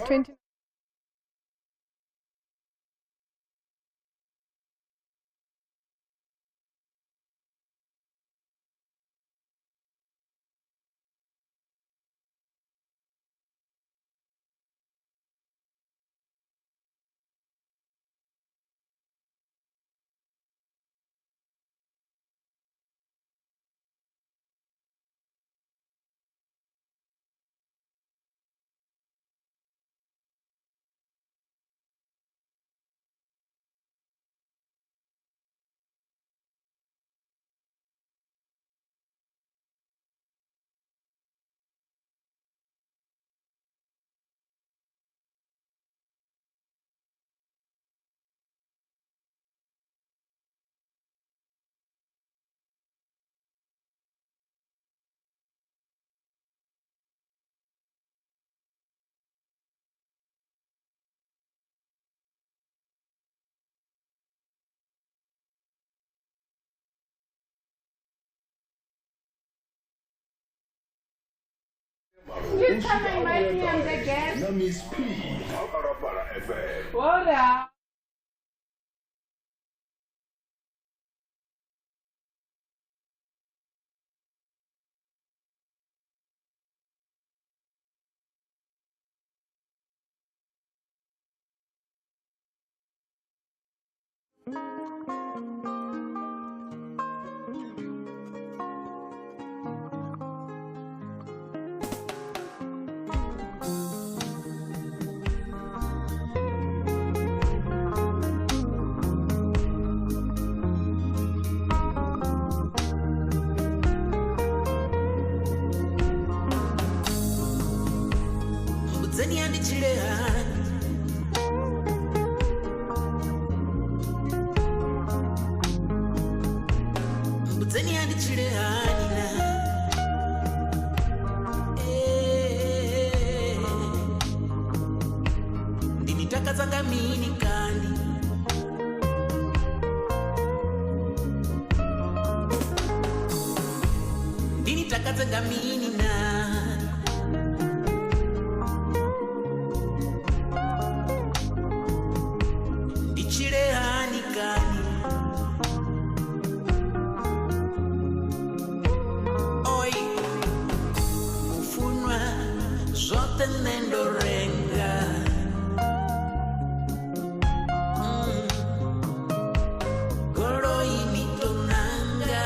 20. Please come and invite me, I'm the guest. Na Miss P, Phalaphala FM. Bora. Mbudzeni anditshile hani Mbudzeni anditshile hani na Eh, ndini takadza nga mini kandi ndini takadza nga mini na Ndichile hani kani Oi Mufunwa zwoṱhe nṋe ndo renga Goloi ni to nanga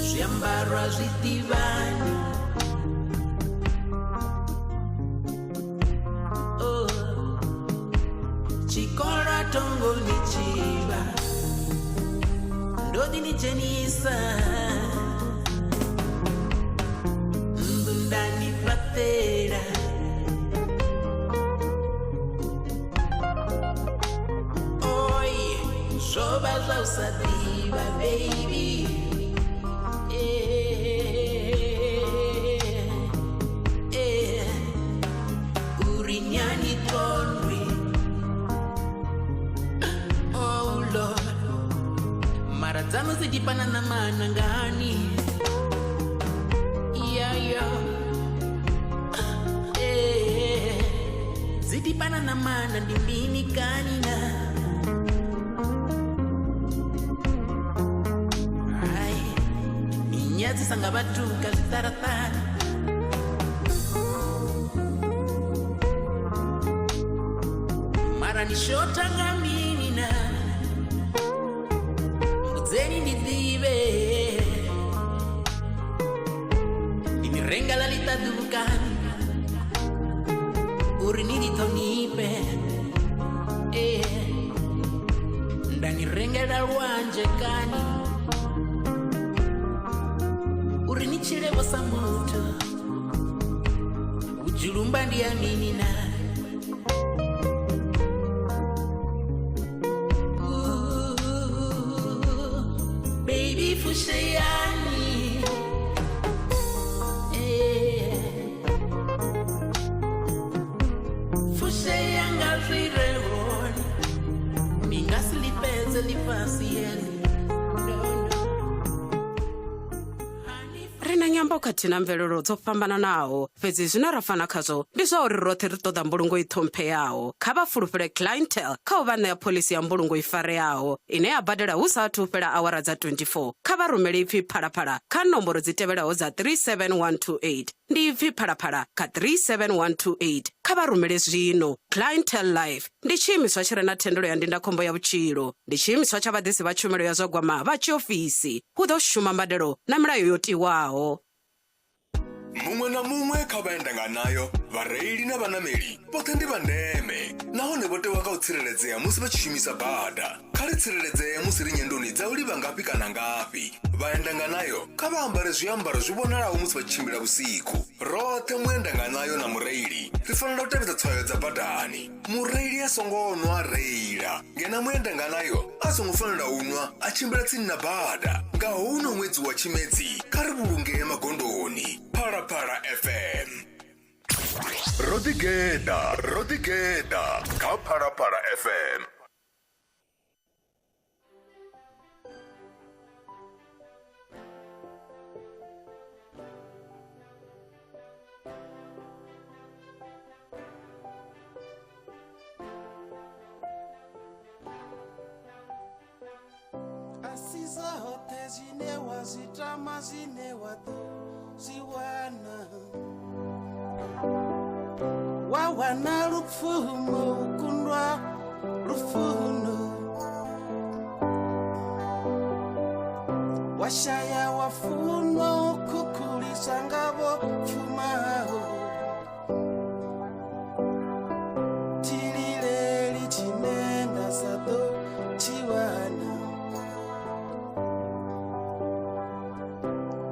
Zwiambaro a zwi ḓivhani Oh, tshikolo a thongo ni tshivha ndo ḓi ni dzhenisa nnḓu nda ni fhaṱela oi zwo vha zwa u sa ḓivha baby Eh, eh, uri nyani tondwi oh lord mara dzanu dzidipana na mana ngani yayo eh, dzidipana na mana ndi mini kani na ai ninyadzisa nga vhatuka zwiṱaraṱani mara ni shota nga mini na mbudzeni ndi ḓivhe ndi ni renga ḽa ḽiṱaḓulu kani uri ni ḓiṱhonifhe eh, nda ni rengela lwanzhe kani uri ni tshilevho sa muthu vhudzhulumba ndi ya mini na Ooh, baby fusheyani eh. Fusheya nga zwi re hone ni nga si ḽifhedze ḽifhasi heḽi no, no. Ri na nyambo khathihi na mvelelo dzo fhambananaho, fhedzi zwine ra fana khazwo ndi zwa uri roṱhe ri ṱoḓa mbulungo i ṱhompheaho. Kha vha fulufhele Clientele kha u vha ṋea phoḽisi ya mbulungo i fareaho ine ya badela hu sa athu u fhela awara dza 24. Kha vha rumele ipfi Phalaphala kha nomboro dzi tevhelaho dza 37128. Ndi ipfi Phalaphala kha 37128. Kha vha rumele zwino. Clientele Life ndi tshiimiswa tshi re na thendelo ya ndindakhombo ya vhutshilo. Ndi tshiimiswa tsha vhaḓisi vha tshumelo ya zwa gwama vha tshiofisi. Hu ḓo shuma mbadelo na milayo yo tiwaho. Muṅwe na muṅwe kha vhaendanganayo, vhareili na vhanameli vhoṱhe ndi vha ndeme nahone vho tewa nga u tsireledzea musi vha tshi shumisa bada. Kha ri tsireledzee musi ri nyendoni dza u livha ngafhi kana ngafhi. Vhaendanganayo kha vha ambare zwiambaro zwi vhonalaho musi vha tshi tshimbila vhusiku. Roṱhe muendanganayo na mureili ri fanela u tevhedza tswayo dza badani. Mureili a songo nwa a reila, ngeno muendanganayo a songo fanela u nwa a tshimbila tsini na bada. Nga houno ṅwedzi wa Tshimedzi, kha ri vhulungee magondoni. Phalaphala FM. Ro ḓigeḓa, ro ḓigeḓa kha Phalaphala FM. A si zwoṱhe zwine wa zwi tama zwine wa ḓo zwi wana wa wana lupfumo u kundwa lufuno wa shaya wa funwa u khukhuliswa nga vho pfumaho Tshilileli tshine nda sa ḓo tshi wana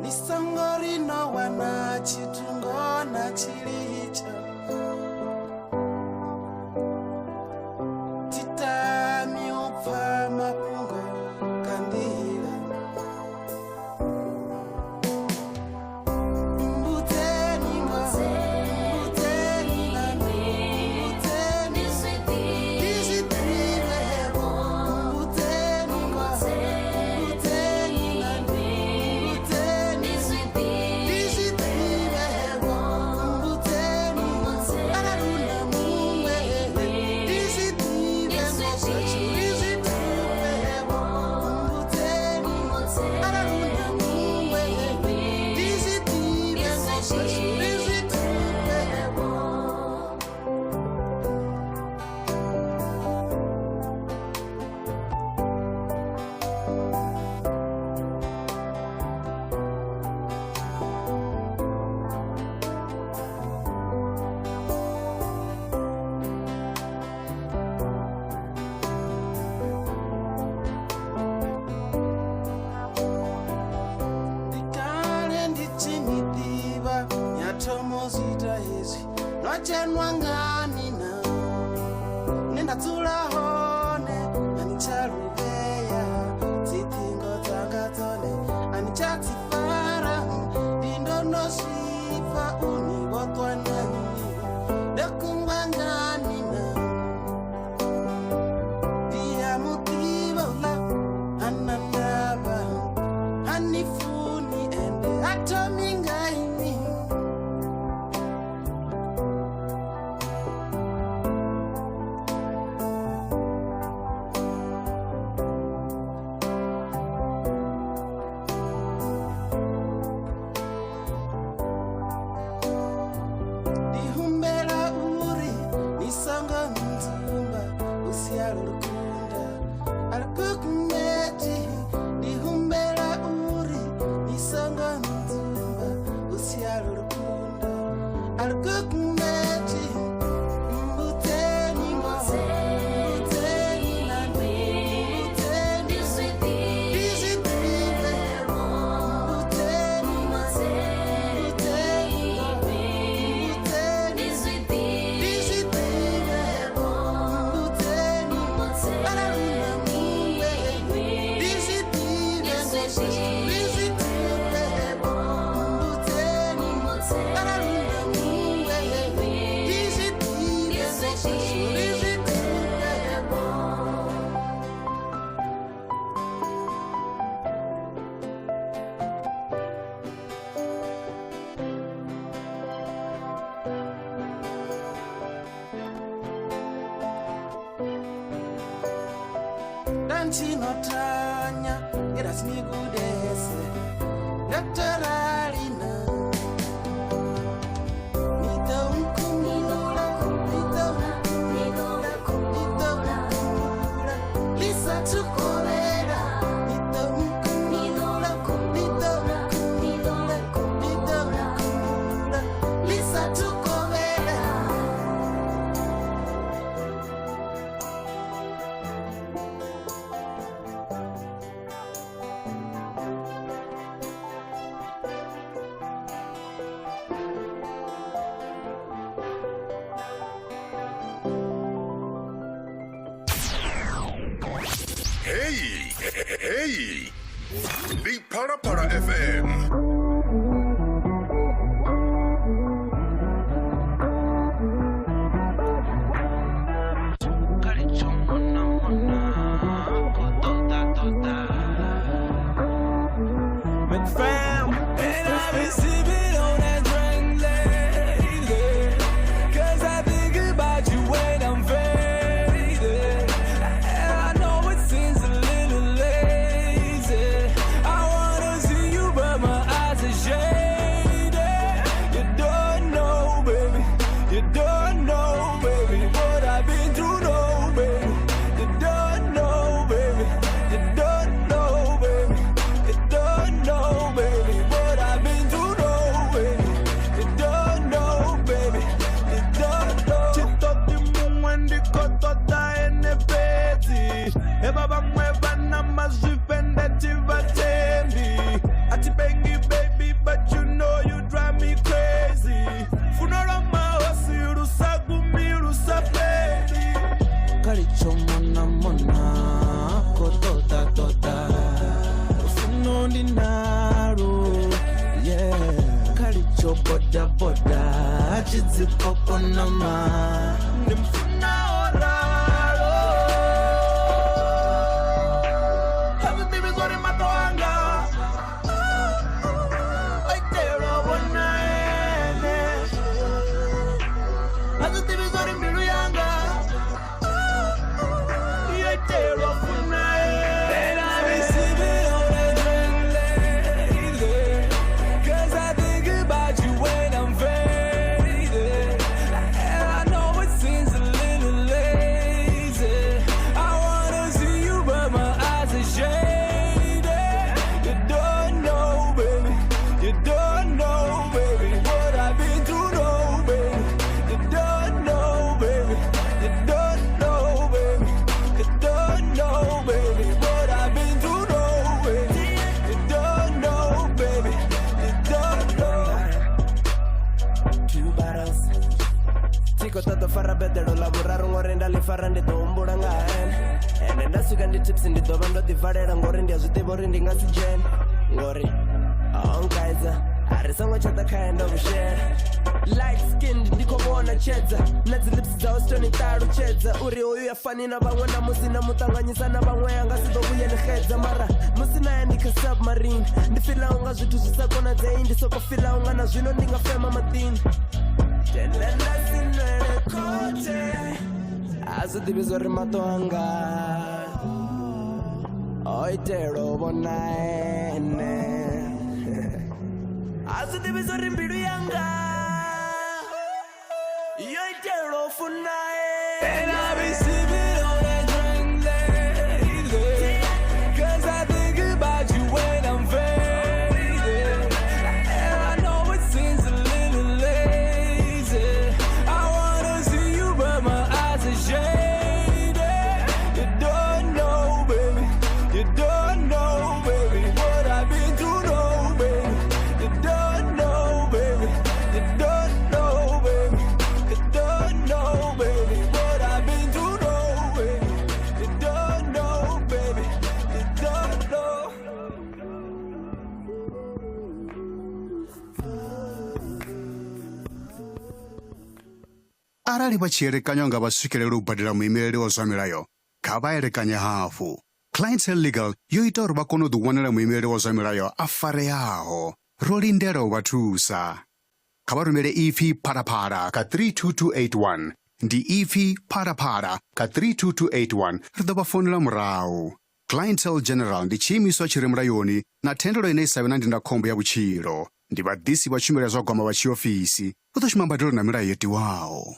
ni songo ri no wana tshithu ngona tshilitsha thitami u pfa mafhungo nga nḓila Ndikale ndi tshi ni ḓivha nyathomo zwiita hezwi no dzhenwa ngani na nṋe nda dzula hone a ni tsha luvhea dziṱhingo dzanga dzone a ni tsha dzi fara ndi ndo no zwipfa uni vho ṱwa na nnyi ndo kungwa ngani na ndi a mu ḓivha uḽa hana ndavha hani funi ende ha thomi nga ini ndi humbela uri ni songo ndzumba u sia lukunda a lukukumeti ndi humbela uri ni songo ndzumba u sia lukunda a lukukumeti mbudzeni ngoho mbudzeni nani mbudzeni ndi zwi ḓivhe mbudzeni mbudzeni mbudzeni ndi zwi ḓivhe mbudzeni Nandinotanya ngerasmigudese ndataralina lisatukolera lisatukolera. Hey, hey, ndi Phalaphala FM. McFam. And I've been sipping on that drink lately. 'Cause I think about you when I'm faded. And I know it seems a little lazy. I wanna see you, but my eyes are shaded. You don't know, baby. You don't know, baby, what I've been through, no, baby. You don't know, baby. You don't know, baby. You don't know, baby, what I've been through, no, baby. You don't know, baby. You don't know. Tshitopi muṅwe ndi khou ṱoḓa ene fhedzi hevha vhaṅwe vha na mazwifhe nda thi vha thembi. A thi pengi baby, but you know you drive me crazy. Funo lwa mahosi lu sa gumi lu sa fheli. Kalicho mona mona ko tota tota lufuno ndi nalo, yeah. Kalicho boda boda chidzikokonama Ndi mfuna oralo a zwi ḓivhi zwori maṱo anga o itelwa vhona ene, a zwi ḓivhi zwori mbilu yanga yo itelwa funa ene. And I've been sipping on that drink lately. 'Cause I think about you when I'm faded. And I know it seems a little lazy. I wanna see you, but my eyes are shaded. You don't know, baby. You don't know, baby, what I've been through, no, baby. You don't know, baby. You don't know, baby. You don't know, baby, what I've been through, no, baby. You don't know, baby. You don't know. Two bottles tiko ṱoḓo fara beḓelo ḽa vhuraru ngori nda ḽi fara ndi ḓo humbula nga ha ene ende nda swika ndi tipsy ndi ḓo vha ndo ḓivalela ngori ndi a zwi ḓivha uri ndi nga si dzhene ngori a nkaidza a ri songo tsha ḓa khae ndo vhushela. Light skinned ndi khou vhona tshedza na dzi lips dzawe zwi ṱalutshedza uri hoyu ya fani na vhaṅwe na musi na muṱanganyisa na vhaṅwe anga si ḓo vhuye ni xedza mara musi naye ndi kha submarine ndi fila unga zwithu zwi sa konadzei ndi soko fila unga na zwino ndi nga fema maḓini tenda nda si nwele khothe a zwi ḓivhi zwori maṱo anga o itelwa u vhona ene, a zwi ḓivhi zwori mbilu yanga yo itelwa u funa ene. And I've been sipping on that drink lately. 'Cause I think about you when I'm faded. And I know it seems a little lazy. I wanna see you, but my eyes are shaded. You don't know, baby. You don't know, baby, what I've been through, no, baby. You don't know, baby. You don't know, baby. You don't know, baby, what I've been through, no, baby. You don't know, baby. You don't know. Arali vha tshi elekanya nga vha swikelele u badela muimeleli wa zwa milayo, kha vha elekanye hafhu. Clientele Legal yo ita uri vha kone u ḓiwanela muimeleli wa zwa milayo a fareaho. Ro lindela u vha thusa. Kha vha rumele ipfi Phalaphala kha 32281. Ndi ipfi Phalaphala kha 32281 ri ḓo vha founela murahu. Clientele General ndi tshiimiswa tshi re mulayoni na thendelo ine i sa vhe na ndindakhombo ya vhutshilo. Ndi vhaḓisi vha tshumelo ya zwa gwama vha tshiofisi. Vha ḓo shuma mbadelo na milayo yo tiwaho.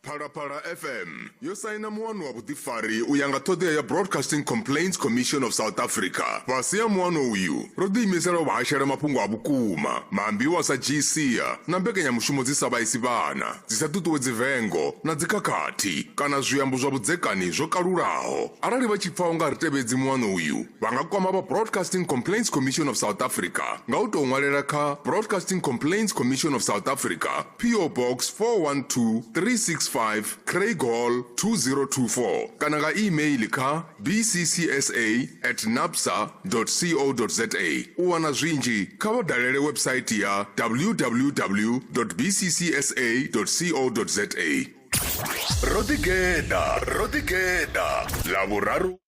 Phalaphala FM yo saina muano wa vhuḓifari u ya nga ṱhoḓea ya Broadcasting Complaints Commission of South Africa. Fhasi ha muano uyu, ro ḓiimisela u vha hashela mafhungo a vhukuma, maambiwa a sa dzhii sia na mbekanyamushumo dzi sa vhaisi vhana, dzi sa ṱuṱuwedzi vengo na dzikhakhathi kana zwiambo zwa vhudzekani zwo kalulaho. Arali vha tshi pfa u nga ri tevhedzi muano uyu, vha nga kwama vha Broadcasting Complaints Commission of South Africa nga u tou ṅwalela kha Broadcasting Complaints Commission of South Africa, PO Box 412365, Craighall 2024 kana nga e-mail kha bccsa at nabsa co za. U wana zwinzhi kha vha dalele website ya www bccsa co za. Ro ḓigeḓa, ro ḓigeḓa Ḽavhuraru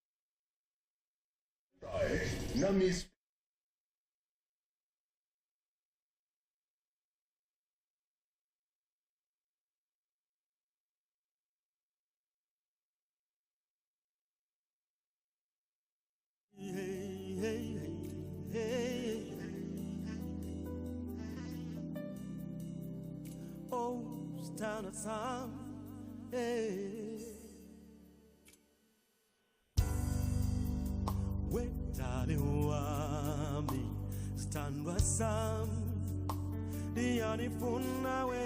na Miss Oh, down at some. Hey. Wetale wami standwa sam ndiyanifuna we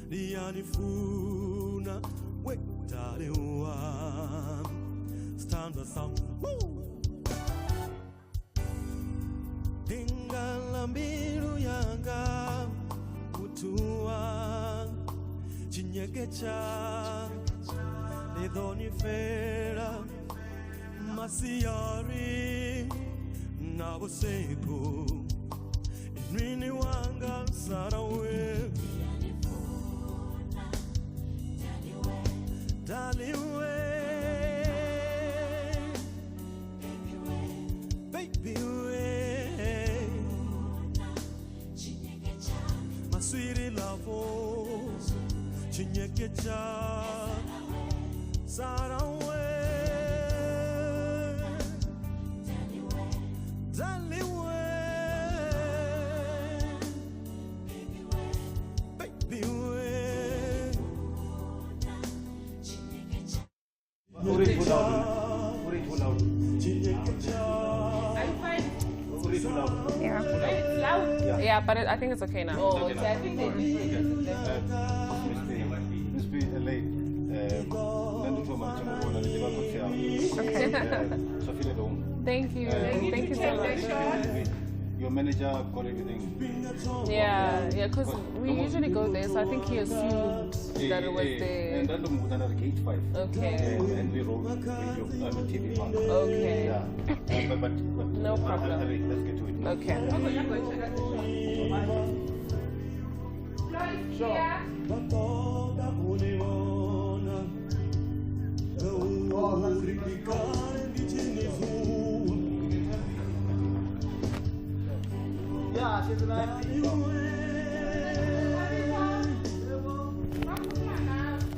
ndiyanifuna wetale wami standwa sam. Dingala mbilu yanga kutua chinyekecha lidonifera masiari na busiku inwini wanga sarawe daliwe baby we maswiri lavo chinyekecha Sarawe, Daliwe, baby we. Are you fine? Yeah. It's loud. Yeah, but I think it's okay now. Oh, okay. I think they did. Miss B, Elaine. Okay. So feel at home. Thank you. Thank you so much. Your manager got everything. Yeah, yeah, because we usually go there, so I think he assumed that it was there. And then gate 5. Okay. And we roll radio, TV park. Okay. Yeah. But no problem. Let's get to it. Okay. Sure.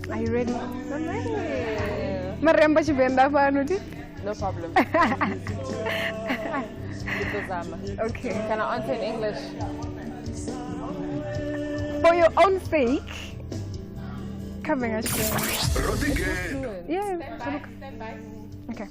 Are you ready? I'm ready. Maremba chibenda fano ti? No problem. Okay. Can I answer in English? For your own sake, coming at you. Yeah. Stand by. Okay.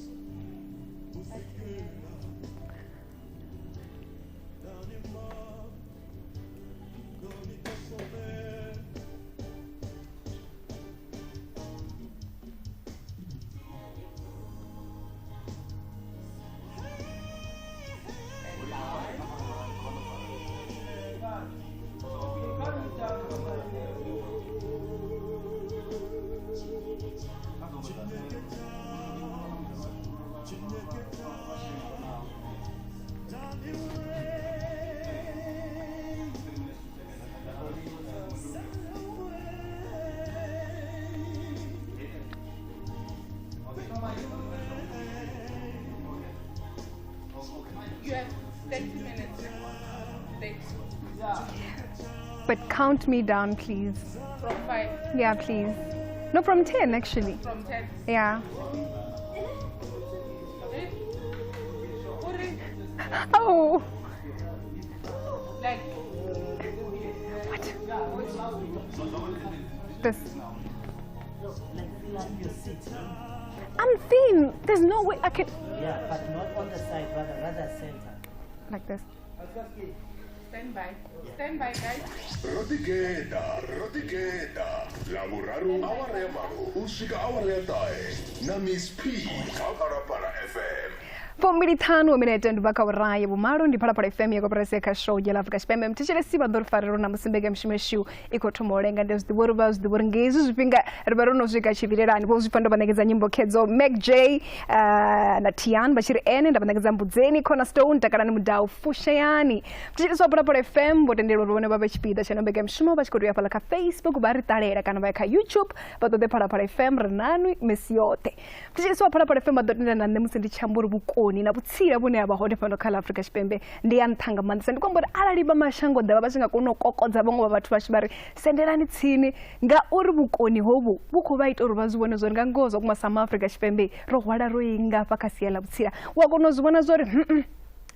You have 30 minutes. 30. But count me down, please. From 5. Yeah, please. No, from 10 actually. From 10? Yeah. Oh. Like. What? This. I'm thin. There's no way I can. Yeah, but not on the side, rather center. Like this. Stand by. Stand by, guys. Rodigeda, Rodigeda. Lavhuraru awara ya malo u swika awara ya 9 na Miss P kha Phalaphala FM. 25 minete ndi baka uraye vhumalo ndi Phalaphala FM ya koporasi ya kha show ya Afrika Tshipembe. Mthetshelesi vha ḓo ri farela na musi mbekanyamushumo yashu i khou thoma u lenga. Ndi zwi ḓivha uri vha zwi ḓivha uri nga hezwi zwifhinga ri vha ro no swika tshivhilelani. Vho zwi pfa ndo vha ṋekedza nyimbo khedzo Mac J na Tian vha tshi ri ene, nda vha ṋekedza Mbudzeni, Cornerstone, Takalani Mudau, Fusheyani. Mthetshelesi wa Phalaphala FM vho tendelwa uri vhone vha vhe tshipiḓa tsha ino mbekanyamushumo vha tshi khou tou ya fhaḽa kha Facebook vha ri ṱalela kana vha ya kha YouTube vha ṱoḓe Phalaphala FM ri nanwi misi yoṱhe. Mthetshelesi wa Phalaphala FM vha ḓo tenda na nṋe musi ndi tshi amba uri vhukoni na vhutsila vhune ha vha hone fhano kha ḽa Afrika Tshipembe ndi ya nṱha nga maanḓesa. Ndi khou amba uri arali vha mashango ḓavha vha tshi nga kona u kokodza vhaṅwe vha vhathu vhashu vha ri sendelani tsini, ngauri vhukoni hovhu vhu khou vha ita uri vha zwi vhone zwori nga ngoho zwa vhukuma sa maAfrika Tshipembe ro hwala ro ingafha kha sia ḽa vhutsila. U a kona u zwi vhona zwori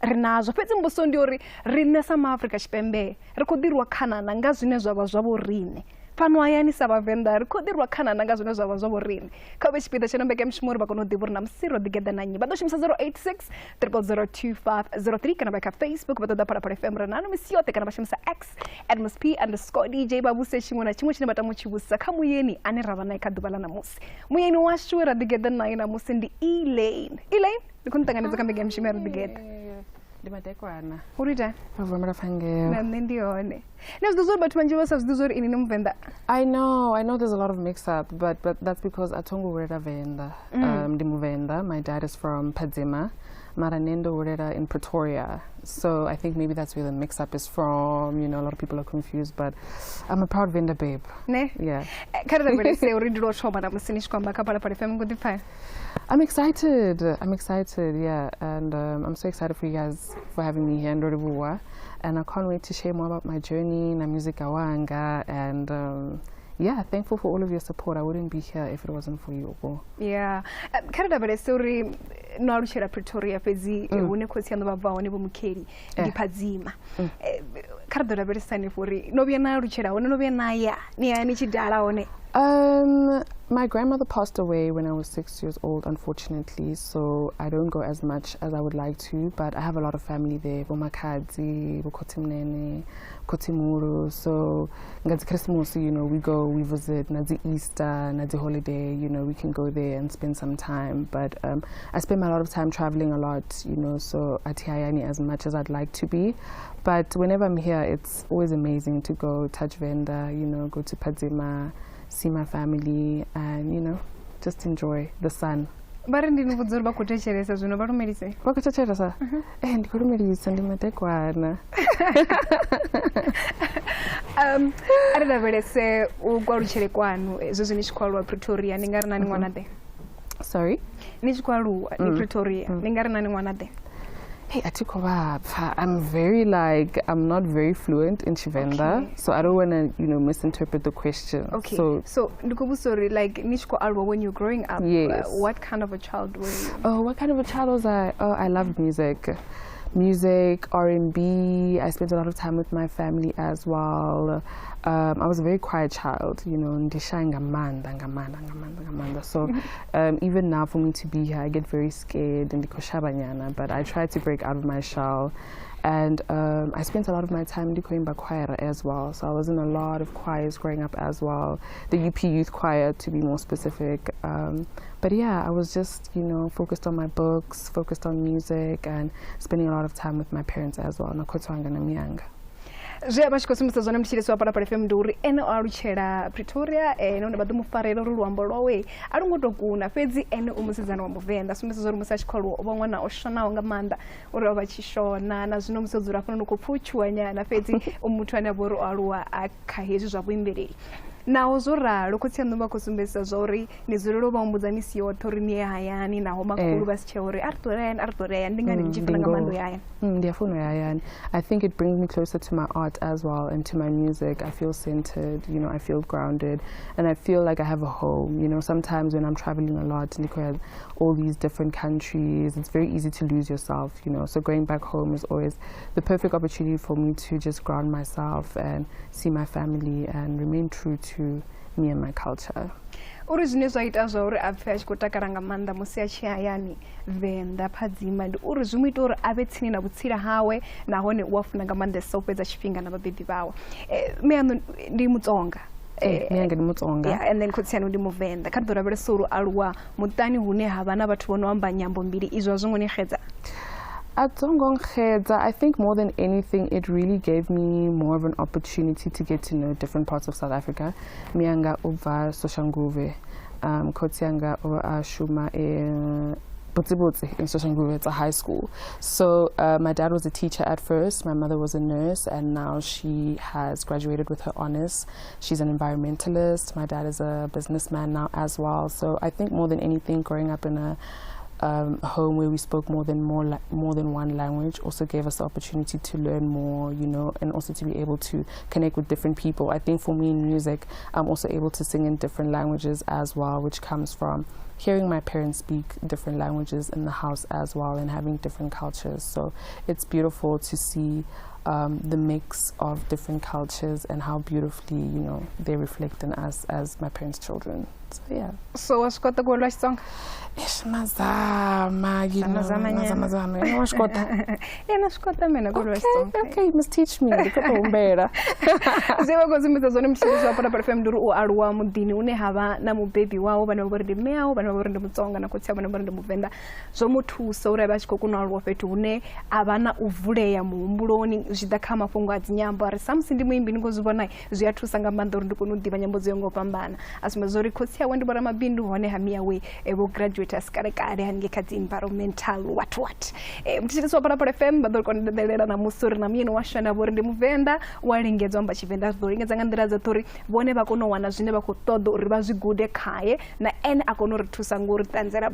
ri nazwo, fhedzi mbudziso ndi uri riṋe sa maAfrika Tshipembe ri khou ḓirwa khanana nga zwine zwa vha zwa vho riṋe. Fhano hayani sa Vhavenḓa ri khou ḓirwa khanana nga zwine zwa vha zwa vho riṋe. Kha vhe tshipiḓa tsha ino mbekanyamushumo uri vha kone u ḓivha uri na musi ro ḓigeḓa na nnyi. Vha ḓo shumisa 086 0002503 kana vha kha Facebook vha ṱoḓa Phalaphala FM ri nano misi yoṱhe, kana vha shumisa X at @msp_dj vha vhuse tshiṅwe na tshiṅwe tshine vha tama u tshi vhusa kha muyeni ane ra vha nae kha ḓuvha ḽa ṋamusi. Muyeni washu we ra ḓigeḓa nae ṋamusi ndi Elaine. Elaine, ndi khou ni ṱanganedza kha mbekanyamushumo ya ro ḓigeḓa. Ndi madekwana. Uri ita? Vho Pfangeo. Na nṋe ndi hone. Na zwi ḓivha uri vhathu vhanzhi vha sa zwi ḓivhi uri ini ni Muvenḓa. I know there's a lot of mix up, but that's because a thongo hulela Venḓa. Ndi Muvenḓa. My dad is from Phadzima. Mara nṋe ndo hulela in Pretoria. So I think maybe that's where the mix up is from. You know, a lot of people are confused, but I'm a proud Venda babe. Ne? Yeah. Kha ri lavhelese uri ndi lwo thoma na musi ni tshi khou amba kha Phalaphala FM ngo ḓipfa. I'm excited. I'm excited, yeah. And I'm so excited for you guys for having me here in Rolivhuwa. And I can't wait to share more about my journey, na music awanga, and yeah, thankful for all of your support. I wouldn't be here if it wasn't for you all. Yeah. Kha ri lavhelese uri no alutshela Pretoria fhedzi hune khotsi aṋu vha bva hone Vho Mukheli ndi Phadzima. Kha ri ḓo lavhelesa hanefho uri no vhuya na alutshela hone, no vhuya na ya ni ya ni tshi dala hone. My grandmother passed away when I was 6 years old, unfortunately, so I don't go as much as I would like to, but I have a lot of family there, bo Makhadzi, bo Khotimnene, Khotimuru, so ngadzi Christmas, you know, we go, we visit, nadzi Easter, nadzi holiday, you know, we can go there and spend some time, but I spend a lot of time traveling a lot, you know, so atihayani as much as I'd like to be, but whenever I'm here, it's always amazing to go touch Venda, you know, go to Phadzima, see my family, and you know, just enjoy the sun. Vha ri ndi ni vhudza uri vha khou thetshelesa zwino, vha lumelise. Vha khou thetshelesa? Ndi khou lumelisa, ndi madekwana. A ri lavhelese u kwalutshele kwanu zwezwi ni tshi khou aluwa Pretoria, ni nga ri na ni ṅwana ḓe? Sorry? Ni tshi khou aluwa ni Pretoria, ni nga ri na ni ṅwana ḓe? Hey, I'm very I'm not very fluent in Tshivenda, okay. So I don't want to, you know, misinterpret the question. Okay. So sorry, like when you're growing up, yes. What kind of a child were you? Oh, what kind of a child was I? Oh, I loved music. Music, R&B. I spent a lot of time with my family as well. I was a very quiet child, you know. So even now for me to be here, I get very scared and but I try to break out of my shell. And I spent a lot of my time in the choir as well. So I was in a lot of choirs growing up as well. The UP Youth Choir, to be more specific. But yeah, I was just, you know, focused on my books, focused on music, and spending a lot of time with my parents as well. Zwe a vha tshi khou sumbedzisa zwone mutshilisi wa Phalaphala FM ndi uri ene o alutshela Pretoria, nahone vha ḓo mu farela uri luambo lwawe a lu ngo tou kuna, fhedzi ene u musidzana wa Muvenḓa. Sumbedzisa uri musi a tshi khou aluwa o vha ṅwana o shonaho nga maanḓa, uri o vha tshi shona na zwino musi o dzula hafhanoni u khou pfha u tshuwa nyana, fhedzi u muthu ane a vha uri o aluwa a kha hezwi zwa vhuimbeleli. Naho zwo ralo khotsi aṋu vha khou sumbedzisa zwa uri ni dzulela u vha humbudza misi yoṱhe uri ni ye hayani naho makhulu vha si tshe uri a ri ṱwe hayani a ri ṱwe hayani ndi ngani ni tshi funa nga maanḓa u ya hayani? Ndi a funa u ya hayani. I think it brings me closer to my art as well and to my music. I feel centered, you know, I feel grounded and I feel like I have a home. You know, sometimes when I'm traveling a lot and all these different countries, it's very easy to lose yourself, you know. So going back home is always the perfect opportunity for me to just ground myself and see my family and remain true to me and my culture. Uri zwine zwa ita zwa uri a pfe a tshi khou takala nga maanḓa musi a tshi hayani Venḓa Phadzima ndi uri zwi mu ita uri a vhe tsini na vhutsila hawe nahone u a funa nga maanḓesa u fhedza tshifhinga na vhabebi vhawe. Mme aṋu ndi Mutsonga. Mme anga ndi Mutsonga. Yeah, and then khotsi aṋu ndi Muvenḓa. Kha ri ḓo lavhelesa uri aluwa muṱani hune ha vha na vhathu vho no amba nyambo mbili izwo a zwo ngo ni xedza? A tsongo nxedza. I think more than anything, it really gave me more of an opportunity to get to know different parts of South Africa. Mianga ubva Soshanguve, khotsi anga o a shuma in Botsebotse in Soshanguve. It's a high school. So my dad was a teacher at first, my mother was a nurse, and now she has graduated with her honors. She's an environmentalist. My dad is a businessman now as well. So I think more than anything, growing up in a home where we spoke more than one language also gave us the opportunity to learn more, you know, and also to be able to connect with different people. I think for me in music, I'm also able to sing in different languages as well, which comes from hearing my parents speak different languages in the house as well and having different cultures. So it's beautiful to see the mix of different cultures and how beautifully, you know, they reflect in us as my parents' children. So yeah. So wa swi kota ku vulavula Xitsonga? Eish, mazama, you know, Zamazama nyana. mazama, zama. You know, wa swi kota? Yeah, na swi kota mina ku vulavula Xitsonga. Okay, you must teach me. Ndi khou tou humbela. Zwe vha khou sumbedza zwone muthetshelesi wa Phalaphala FM ndi uri u aluwa muḓini une ha vha na mubebi wawe vhane vha vha uri ndi mme awe, vhane vha vha uri ndi Mutsonga na khotsi awe vhane vha vha uri ndi Muvenḓa, zwo mu thusa uri a vhe a tshi khou kona u aluwa fhethu hune a vha na u vulea muhumbuloni zwi tshi ḓa kha mafhungo a dzinyambo. A ri samusi ndi muimbi ni khou zwi vhona, zwi a thusa nga maanḓa uri ndi kone u ḓivha nyambo dzo yaho nga u fhambana. A sumbedza uri khotsi awe ndi vhoramabindu hone ha miawe vho graduate a si kale kale haningei kha dzi environmental what what. Muthetshelesi wa Phalaphala FM vha ḓo konḓelela na musi uri na muyeni washu ane a vha uri ndi Muvenḓa u a lingedza u amba Tshivenḓa, ri ḓo lingedza nga nḓila dzoṱhe uri vhone vha kone u wana zwine vha khou ṱoḓa uri vha zwi gude khaye na ene a kone u ri thusa ngo ri ṱanzela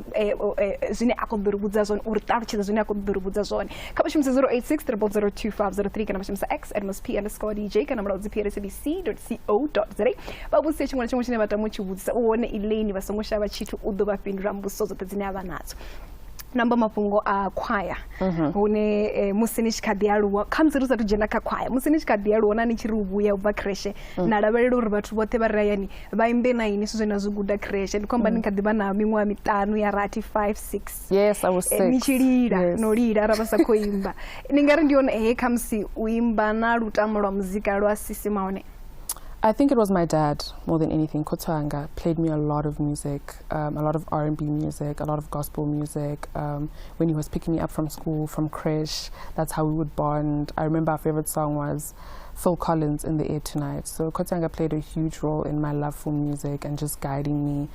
zwine a khou ḓo ri vhudza zwone, uri ṱalutshedza zwine a khou ḓo ri vhudza zwone. Kha vha shumise 086 000 2503 kana vha shumisa x at msp underscore dj kana mulaudzi p at sabc dot co dot za. Vha vhudzise tshiṅwe na tshiṅwe tshine vha tama u tshi vhudzisa, u hone Elaine vha songo shavha tshithu, u ḓo vha fhindula mbudziso dzoṱhe dzine a vha nadzo. Namba mafhungo a khwaya hune musi ni tshi kha ḓi aluwa, khamusi ri sathu dzhena kha khwaya, musi ni tshi kha ḓi aluwa na ni tshi ri u vhuya u bva creche na lavhelela uri vhathu vhoṱhe vha re hayani vha imbe na ini zwithu zwine na zwi guda creche. Ndi khou amba ni kha ḓi vha na miṅwaha miṱanu ya rathi, 5 6. Yes, I was Ni 6. tshi lila, Yes. no lila arali vha sa khou imba. Ni nga ri ndi yone he khamusi u imba na lutamo lwa muzika lwa sisima hone? I think it was my dad more than anything. Khotsi anga played me a lot of music, a lot of R&B music, a lot of gospel music. When he was picking me up from school, from creche, that's how we would bond. I remember our favorite song was Phil Collins, In the Air Tonight. So Khotsi anga played a huge role in my love for music and just guiding me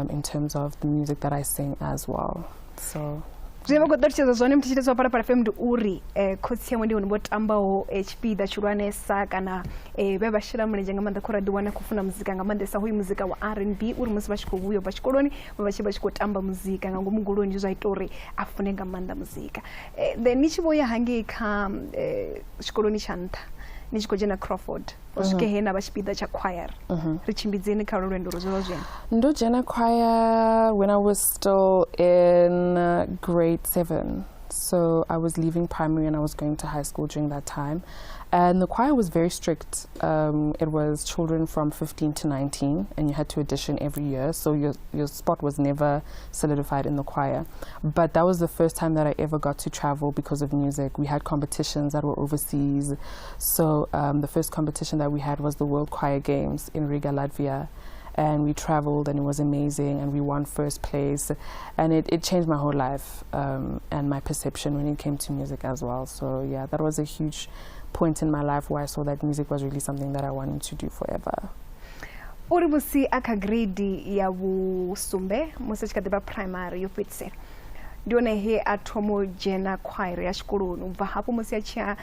in terms of the music that I sing as well. So Zwine vha khou ṱalutshedza zwone muthetshelesi wa Phalaphala FM ndi uri khotsi awe ndi hone vho tambaho tshipiḓa tshihulwanesa kana vhe vha shela mulenzhe nga maanḓa kha uri a ḓiwane a khou funa muzika nga maanḓesa hoyu muzika wa R&B, uri musi vha tshi khou vhuya u bva tshikoloni vha vha tshi khou tamba muzika nga ngomu goloni, zwa ita uri a fune nga maanḓa muzika. Then ni tshi vho ya hangei kha tshikoloni tsha nṱha ni tshi khou dzhena Crawford, u swike he na vha tshipiḓa tsha choir, ri tshimbidzeni kha lwendo lwo zwo vha zwi Ndo dzhena choir when I was still in grade 7. So I was leaving primary and I was going to high school during that time. And the choir was very strict. It was children from 15 to 19, and you had to audition every year. So your spot was never solidified in the choir. But that was the first time that I ever got to travel because of music. We had competitions that were overseas. So the first competition that we had was the World Choir Games in Riga, Latvia. And we traveled, and it was amazing, and we won first place, and it changed my whole life and my perception when it came to music as well. So yeah, that was a huge point in my life where I saw that music was really something that I wanted to do forever. Uri musi a kha grade ya vhusumbe, musi a tshi kha ḓi vha primary yo fhedzisela, Ndi hone he a thoma u dzhena khwairi ya tshikoloni. U bva hafho musi a tshi ya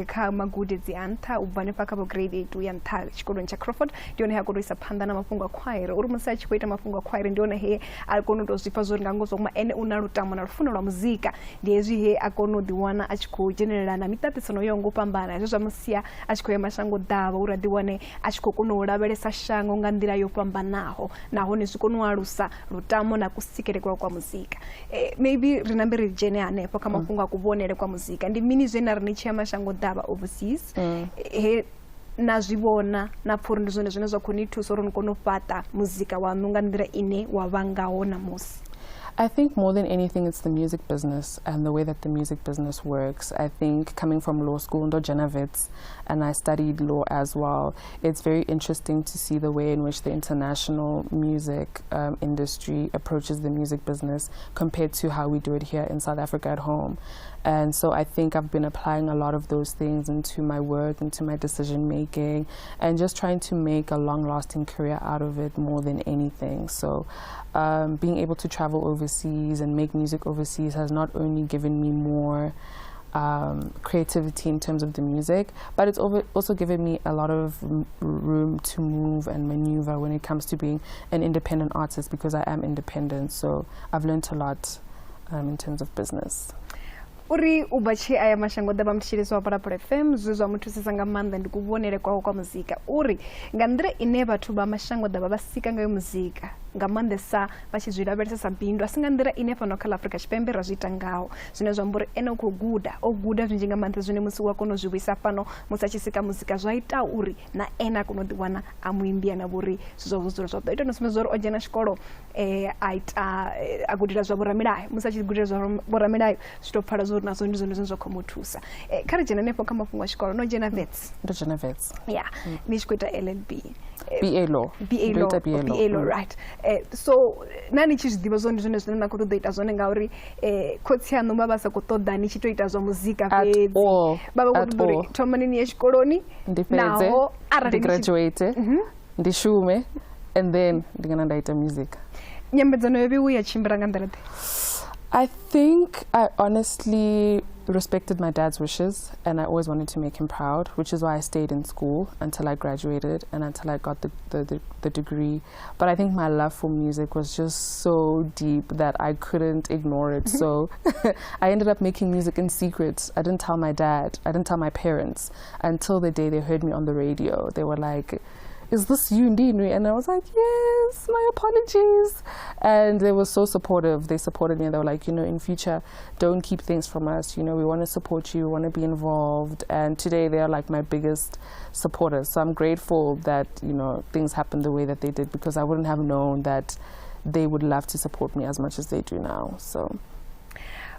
kha magudedzi a nṱha, u bva hanefha kha vho grade 8 u ya nṱha tshikoloni tsha Crawford, ndi hone he a kona u isa phanḓa na mafhungo a khwairi. Uri musi a tshi khou ita mafhungo a khwairi, ndi hone he a kona u tou zwi pfa zwo uri nga ngoho zwa vhukuma ene u na lutamo na lufuno lwa muzika. Ndi hezwi he a kona u ḓiwana a tshi khou dzhenelela na miṱaṱisano yo nga u fhambana, hezwi zwa musia a tshi khou ya mashango ḓavha uri a ḓiwane a tshi khou kona u lavhelesa shango nga nḓila yo fhambanaho, nahone zwi kone u alusa lutamo na kusikele kwawe kwa muzika. Maybe ri nambe ri dzhene hanefho kha mafhungo a kuvhonele kwa muzika. Ndi mini zwe na ri ni tshi ya mashango ḓavha overseas he na zwi vhona na pfha uri ndi zwone zwine zwa khou ni thusa uri ni kone u fhaṱa muzika waṋu nga nḓila ine wa vha ngaho ṋamusi? I think more than anything, it's the music business and the way that the music business works. I think coming from law school, ndo dzhena Wits, and I studied law as well. It's very interesting to see the way in which the international music industry approaches the music business compared to how we do it here in South Africa at home. And so I think I've been applying a lot of those things into my work, into my decision making, and just trying to make a long lasting career out of it more than anything. So being able to travel overseas and make music overseas has not only given me more creativity in terms of the music, but it's also given me a lot of room to move and maneuver when it comes to being an independent artist, because I am independent. So I've learned a lot in terms of business. Uri u bva tshe aya mashango ḓa vha muthetshelesi wa Phalaphala FM, zwe zwa mu thusesa nga maanḓa ndi kuvhonele kwawe kwa muzika. Uri nga nḓila ine vhathu vha mashango ḓavha vha sika ngayo muzika, nga maanḓesa vha tshi zwi lavhelesa sa bindu, a si nga nḓila ine fhano kha ḽa Afrika Tshipembe ra zwi ita ngaho. Zwine zwa amba uri ene u khou guda, o guda zwinzhi nga maanḓa zwine musi u a kona u zwi vhuisa fhano musi a tshi sika muzika, zwa ita uri na ene a kone u ḓiwana a muimbi ane a vha uri zwithu zwawe zwo dzula zwavhuḓi. O ita no sumbedza uri o dzhena tshikolo, a ita a gudela zwa vhoramilayo. Musi a tshi gudela zwa vhoramilayo, zwi tou pfala zwa uri nazwo ndi zwone zwine zwa khou mu thusa. Kha ri dzhene hanefho kha mafhungo a tshikolo. No dzhena Wits? Ndo dzhena Wits. Ya, ni tshi khou ita LLB? BA Law. BA Ndo Law. ita BA Law. BA Law, right. So na ni tshi zwi ḓivha zwone ndi zwone zwine na khou ṱoḓa ita zwone, ngauri khotsi aṋu vha vha sa khou ṱoḓa ni tshi tou ita zwa muzika At fhedzi? all. Vha vha khou At ṱoḓa uri all. thomani ni ye tshikoloni, Ndi fhedze, naho arali ndi ni tshi graduate, ndi shume, and then ndi ngana nda ita music. Nyambedzano yo vhiwa ya tshimbila nga nḓila ḓe? I think I honestly respected my dad's wishes, and I always wanted to make him proud, which is why I stayed in school until I graduated and until I got the degree. But I think my love for music was just so deep that I couldn't ignore it. So I ended up making music in secret. I didn't tell my dad, I didn't tell my parents until the day they heard me on the radio. They were like, "Is this you, Ndinwe?" And I was like, "Yes, my apologies." And they were so supportive. They supported me, and they were like, "In future, don't keep things from us. We want to support you, we want to be involved." And today they are like my biggest supporters. So I'm grateful that things happened the way that they did, because I wouldn't have known that they would love to support me as much as they do now. So.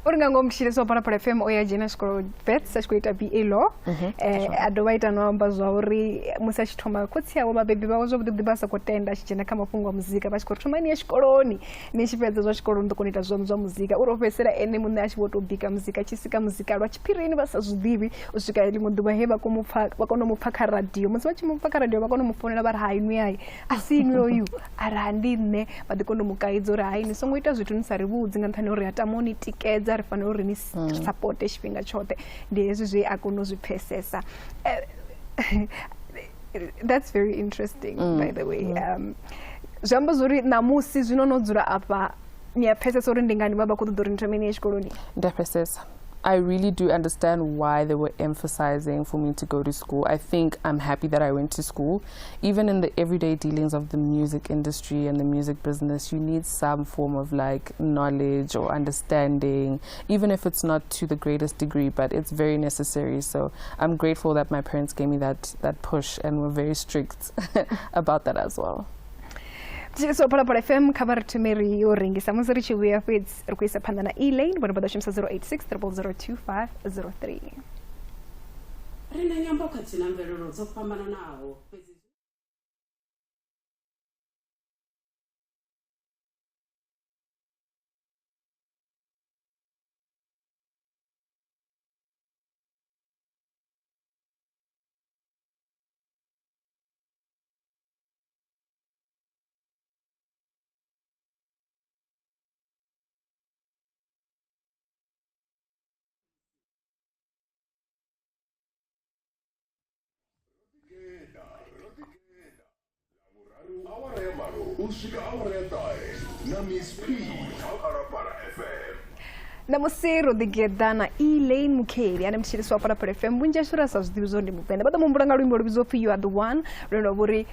Uri nga ngomu thetshelesi wa Phalaphala FM, o ya dzhena tshikolo Wits a tshi khou ita BA Law. A dovha ita no amba zwa uri musi a tshi thoma, khotsi awe, vhabebi vhawe zwavhuḓi vhuḓi vha sa khou tenda a tshi dzhena kha mafhungo a muzika, vha tshi khou ri thoma ni ye tshikoloni, ni tshi fhedza zwa tshikoloni ḓo kona u ita zwa zwa muzika. Uri o fhedzisela ene muṋe a tshi vho tou bika muzika, a tshi sika muzika lwa tshiphirini vha sa zwi ḓivhi, u swika ḽiṅwe ḓuvha he vha kona u mu pfa kha radio. Musi vha tshi mu pfa kha radio, vha kona u mu founela vha ri, "Hai, inwi hai a si inwi oyu?" A ri, "Ha, ndi nṋe." Vha ḓi kona u mu kaidza uri, "Hai, ni songo ita zwithu ni sa ri vhudzi, nga nṱhani ha uri ha tama u ni tikedza, ri fanela uri ni sapote tshifhinga tshoṱhe." Ndi hezwi zwe a kona u zwi pfesesa. That's very interesting, by the way. Zwi amba zwori ṋamusi zwino no dzula afha, ni a pfesesa uri ndi ngani vha vha khou ṱoḓa uri ni thome ni ye tshikoloni? Ndi a pfesesa. I really do understand why they were emphasizing for me to go to school. I think I'm happy that I went to school. Even in the everyday dealings of the music industry and the music business, you need some form of knowledge or understanding, even if it's not to the greatest degree, but it's very necessary. So I'm grateful that my parents gave me that push and were very strict about that as well. So Phalaphala FM, kha vha ri thome ri yo rengisa, musi ri tshi vhuya fhedzi ri khou isa phanḓa na e-lane, vhone vha ḓo shumisa 086 000 2503. Ri na nyambo khathihi na mvelelo dzo fhambananaho, fhedzi U swika awara ya ṱahe na Miss P kha Phalaphala FM. Ṋamusi ro ḓigeḓa na Elaine Mukheli ane mutshilisi wa Phalaphala FM. Vhunzhi hashu ra sa zwi ḓivhi zwo ndi Muvenḓa. Vha ḓo muhumbula nga luimbo lu vhidzwa upfhi You Are The One, lune lwa vha uri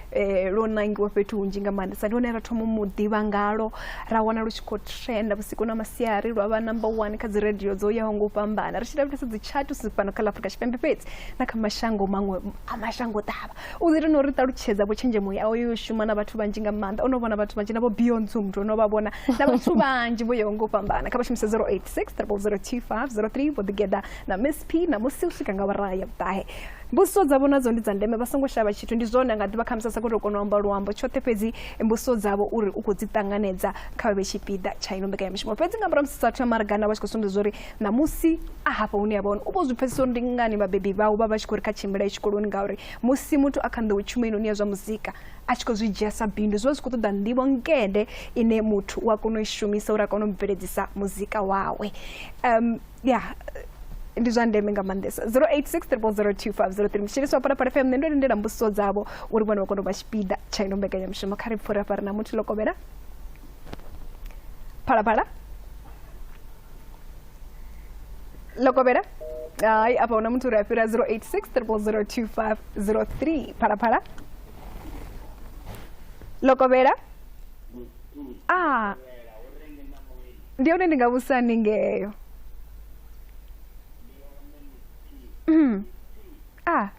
lwo nangiwa fhethu hunzhi nga maanḓesa. Ndi hone ra thoma u mu ḓivha ngalo, ra wana lu tshi khou trenda vhusiku na masiari, lwa vha number 1 kha dzi radio dzo yaho nga u fhambana. Ri tshi lavhelesa dzi chart si fhano kha ḽa Afrika Tshipembe fhedzi na kha mashango maṅwe a mashango ḓavha. U ḓi tou no ri ṱalutshedza vho tshenzhemo yawe yo shuma na vhathu vhanzhi nga maanḓa. O no vhona vhathu vhanzhi na vho Beyonce muthu o no vha vhona na vhathu vhanzhi vho yaho nga u fhambana. Kha vha shumise 086 0002503 vho ḓigeḓa na Miss P ṋamusi u swika nga awara ya vhuṱahe. Mbudziso dzavho nadzo ndi dza ndeme, vha songo shavha tshithu. Ndi zwone a nga ḓivha khamusi a sa khou tou kona u amba luambo tshoṱhe, fhedzi mbudziso dzavho uri u khou dzi ṱanganedza kha vha vhe tshipiḓa tsha ino mbekanyamushumo. Fhedzi nga murahu musi sathu ya Margana vha tshi khou sumbedza uri ṋamusi a hafha hune ya vha hone u vho zwi pfesesa uri ndi ngani vhabebi vhawe vha vha tshi khou ri kha tshimbila tshikoloni, ngauri musi muthu a kha nḓowetshumo inoni ya zwa muzika a tshi khou zwi dzhia sa bindu zwi vha zwi khou ṱoḓa nḓivho nkede ine muthu u a kona u i shumisa uri a kone u bveledzisa muzika wawe. Ya ndi zwa ndeme nga maanḓesa. 086 0002503 mutshilisi wa Phalaphala FM. Nṋe ndo lindela mbudziso dzavho uri vhone vha kone u vha tshipiḓa tsha ino mbekanyamushumo. Kha ri pfhe uri afha ri na muthu ḽo kovhela. Phalaphala ḽo kovhela. Hai, afha huna muthu uri a fhira 086 0002503. Phalaphala ḽo kovhela. Ah, ndi hone ndi nga vhusa ningeyo. Ah,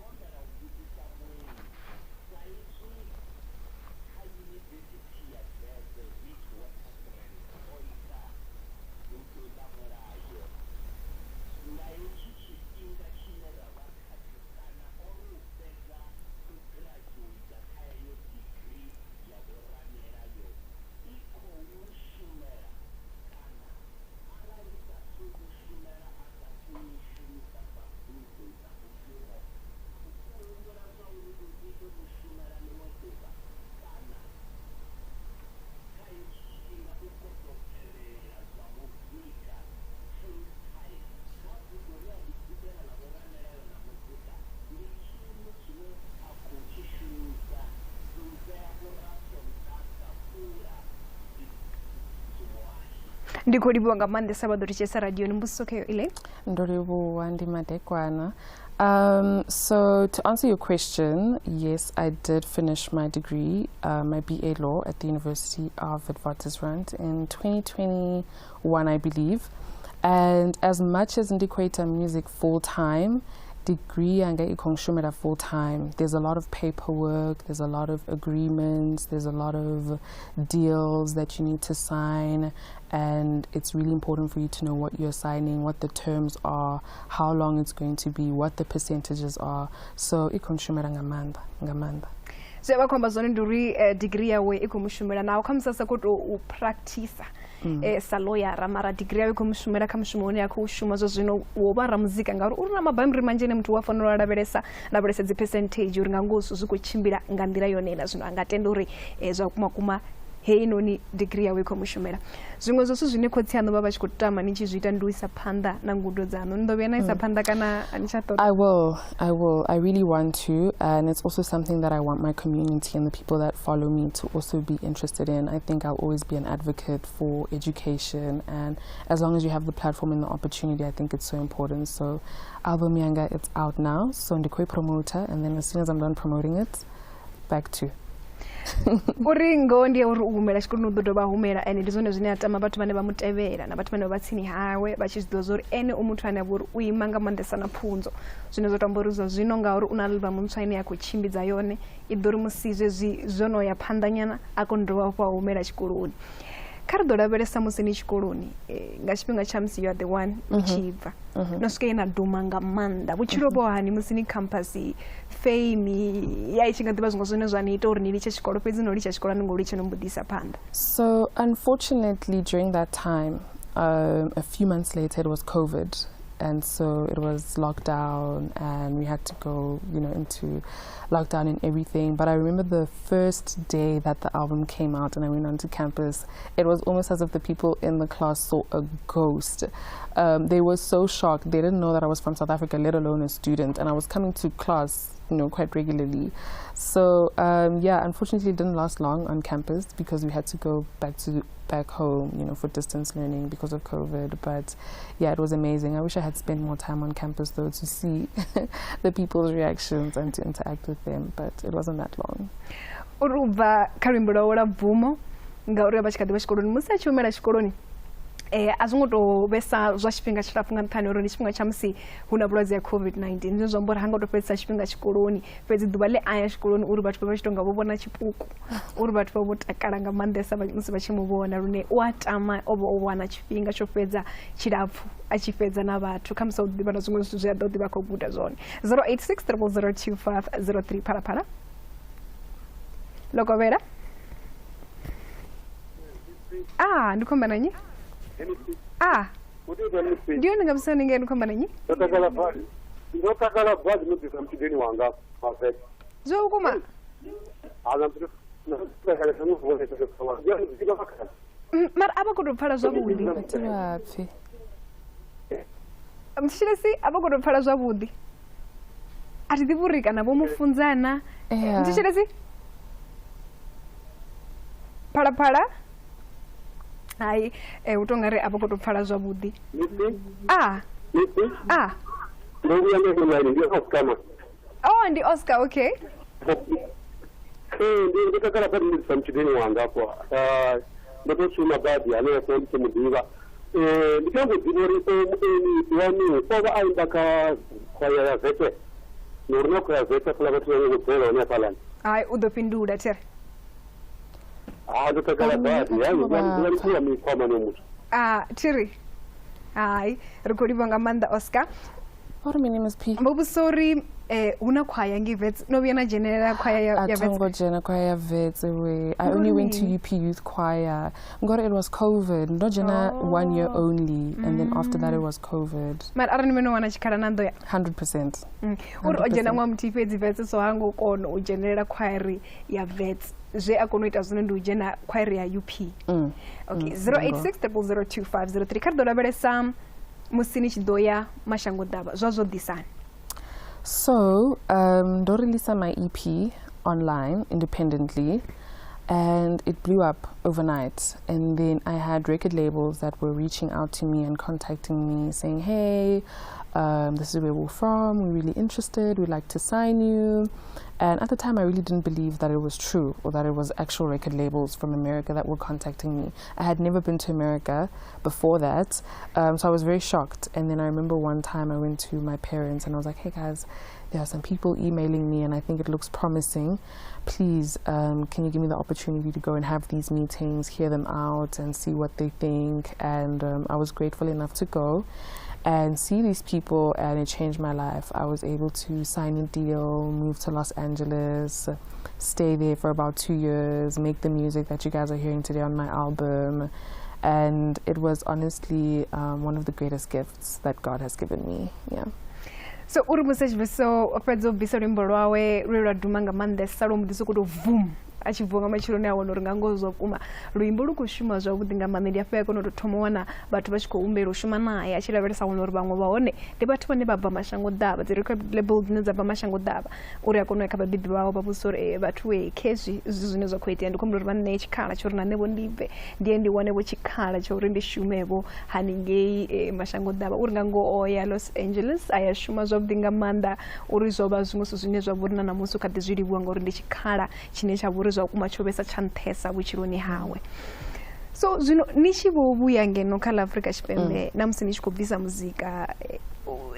ndi khou livhuwa nga maanḓesa vha ḓo thetshelesa radioni. Mbudziso khayo ile. Ndo livhuwa, ndi madekwana. So to answer your question, yes, I did finish my degree, my BA Law at the University of Witwatersrand in 2021, I believe. And as much as ndi khou ita music full time, degree yanga i khou nshumela full time. There's a lot of paperwork, there's a lot of agreements, there's a lot of deals that you need to sign, and it's really important for you to know what you're signing, what the terms are, how long it's going to be, what the percentages are. So i khou nshumela nga maanḓa, nga maanḓa. Zwe vha khou amba zwone ndi uri degree yawe i khou mu shumela naho khamusi a sa khou tou u practice sa lawyer, mara degree yawe i khou mu shumela kha mushumo une a khou shuma zwa zwino wo vha ramuzika, ngauri uri na mabambiri manzhi ane muthu u a fanela u lavhelesa lavhelesa dzi percentage uri nga ngoho zwithu zwi khou tshimbila nga nḓila yone na. Zwino a nga tenda uri zwa vhukuma kuma heinoni degree yawe i khou mu shumela. Zwiṅwe zwa zwithu zwine khotsi aṋu vha vha tshi khou tama ni tshi zwi ita ndi u isa phanḓa na ngudo dzaṋu. Ni ḓo vhuya na isa phanḓa kana a ni tsha ṱoḓa? I will. I will. I really want to. And it's also something that I want my community and the people that follow me to also be interested in. I think I'll always be an advocate for education. And as long as you have the platform and the opportunity, I think it's so important. So, album yanga, it's out now. So, ndi khou promote. And then as soon as I'm done promoting it, back to. Uri ngoho ndi ya uri u humela tshikoloni u ḓo dovha a humela, ende ndi zwone zwine a tama vhathu vhane vha mu tevhela na vhathu vhane vha vha tsini hawe vha tshi zwi ḓivha zwa uri ene u muthu ane a vha uri u ima nga maanḓesa na pfunzo. Zwine zwa tamba uri zwa zwino ngauri u na album ntswa ine ya khou tshimbidza yone i ḓo ri musi zwezwi zwo no ya phanḓa nyana a kone u dovha hafhu a humela tshikoloni. Kha ri ḓo lavhelesa musi ni tshikoloni nga tshifhinga tsha musi You Are The One u tshi bva no swika ye na duma nga maanḓa, vhutshilo vho hani musi ni campus? Fame ya i tshi nga ḓivha zwiṅwe zwine zwa ni ita uri ni litshe tshikolo, fhedzi no litsha tshikolo a ni ngo litsha, no mbo ḓi isa phanḓa. So unfortunately, during that time, a few months later, it was COVID. And so it was lockdown, and we had to go into lockdown and everything. But I remember the first day that the album came out and I went onto campus, it was almost as if the people in the class saw a ghost. They were so shocked. They didn't know that I was from South Africa, let alone a student. And I was coming to class quite regularly. So yeah, unfortunately it didn't last long on campus because we had to go back home, for distance learning because of COVID. But yeah, it was amazing. I wish I had spent more time on campus though to see the people's reactions and to interact with them, but it wasn't that long. Uri u bva kha luimbo lwawe lwa bvumo ngauri vha tshi kha ḓi vha tshikoloni, musi a tshi humela tshikoloni a zwo ngo tou vhesa zwa tshifhinga tshilapfhu nga nṱhani uri ndi tshifhinga tsha musi hu na vhulwadze ha COVID-19, zwine zwa amba uri ha ngo tou fhedzisa tshifhinga tshikoloni, fhedzi ḓuvha ḽe a ya tshikoloni uri vhathu vha vha tshi tou nga vho vhona tshipuku, uri vhathu vha vho takala nga maanḓesa musi vha tshi mu vhona, lune u a tama o vha o wana tshifhinga tsho fhedza tshilapfhu a tshi fhedza na vhathu, khamusi u ḓivha na zwiṅwe zwithu zwe a ḓo ḓivha khou guda zwone. 086 0002503 Phalaphala. Lokovhela. Ndi khou amba na nnyi? Ndi yone nga musi haningei, ndi khou amba na nnyi? Ndo takala badi no ḓisa mutshideni wanga mavete. Zwo vhukuma? Mara a vha khou tou pfala zwavhuḓi. Mthetshelesi a vha khou tou pfala zwavhuḓi. A thi ḓivhi uri kana vho mu funzana. Mthetshelesi? Phalaphala. Hai, u tou nga ri a vha khou tou pfala zwavhuḓi. Oh, ndi Oscar, okay. Ndi takala badi no ḓisa mutshideni wanga afho. Ndo tou shuma badi hanefho ndi tshi mu ḓivha. Ndi khou ḓivha uri wanu o vha a imba kha khwaya ya Vete. Ndi uri na khwaya ya Vete fhala vhathu vha khou bvela hone hafhaḽani. Hai, u ḓo fhindula there. Ndo takala badi, hai, ndi ya mikhwama no muthu. Thiri. Hai, ri khou livha nga maanḓa Oscar. Uri my name is P. Vho vhudzisa uri hu na khwaya ngei Wits, no vhuya na dzhenelela khwaya ya Wits? A tho ngo dzhena khwaya ya Wits. I only went to UP Youth Choir. Ngori it was COVID. Ndo dzhena 1 year only, and then after that it was COVID. Mara arali ni no wana tshikhala na ndo ya? 100%. Uri o dzhena ṅwaha muthihi fhedzi Wits, so ha ngo kona u dzhenelela khwaya ya Wits. Zwe a kona u ita zwone ndi u dzhena khwaya ya UP. Okay, 086 0002503. Kha ri ḓo lavhelesa musi ni tshi ḓo ya mashango ḓavha zwa zwo ḓisani. So, ndo release my EP online independently, and it blew up overnight. And then I had record labels that were reaching out to me and contacting me saying, hey, this is where we're from, we're really interested, we'd like to sign you. And at the time, I really didn't believe that it was true or that it was actual record labels from America that were contacting me. I had never been to America before that, so I was very shocked. And then I remember one time I went to my parents and I was like, hey guys, there are some people emailing me and I think it looks promising. Please, can you give me the opportunity to go and have these meetings, hear them out and see what they think? And I was grateful enough to go and see these people, and it changed my life. I was able to sign a deal, move to Los Angeles, stay there for about 2 years, make the music that you guys are hearing today on my album. And it was honestly one of the greatest gifts that God has given me, yeah. So uri musi a tshi bvisa o fhedza u bvisa luimbo lwawe lwe lwa duma nga maanḓesa lwo mbo ḓi sokou tou vum a tshi bvuwa nga matsheloni a wana uri nga ngoho zwa vhukuma luimbo lu khou shuma zwavhuḓi nga maanḓa. Ndi hafho ya kona u tou thoma u wana vhathu vha tshi khou humbela u shuma naye, a tshi lavhelesa wana uri vhaṅwe vha hone ndi vhathu vhane vha bva mashango ḓavha, dzi record label dzine dza bva mashango ḓavha, uri a kone u ya kha vhabebi vhawe vha vhudzisa uri vhathu we khezwi zwi zwine zwa khou itea, ndi khou humbela uri vha ṋee tshikhala tsha uri na nṋe vho ndi bve ndi ye ndi wane vho tshikhala tsha uri ndi shumevho haningei mashango ḓavha. Uri nga ngoho o ya Los Angeles a ya shuma zwavhuḓi nga maanḓa, uri zwo vha zwiṅwe zwithu zwine zwa vha uri na ṋamusi u kha ḓi zwi livhuwa ngauri ndi tshikhala tshine tsha vha uri zwa vhukuma tsho vhesa tsha nṱhesa vhutshiloni hawe. So zwino ni tshi vho vhuya ngeno kha ḽa Afrika Tshipembe na musi ni tshi khou bvisa muzika,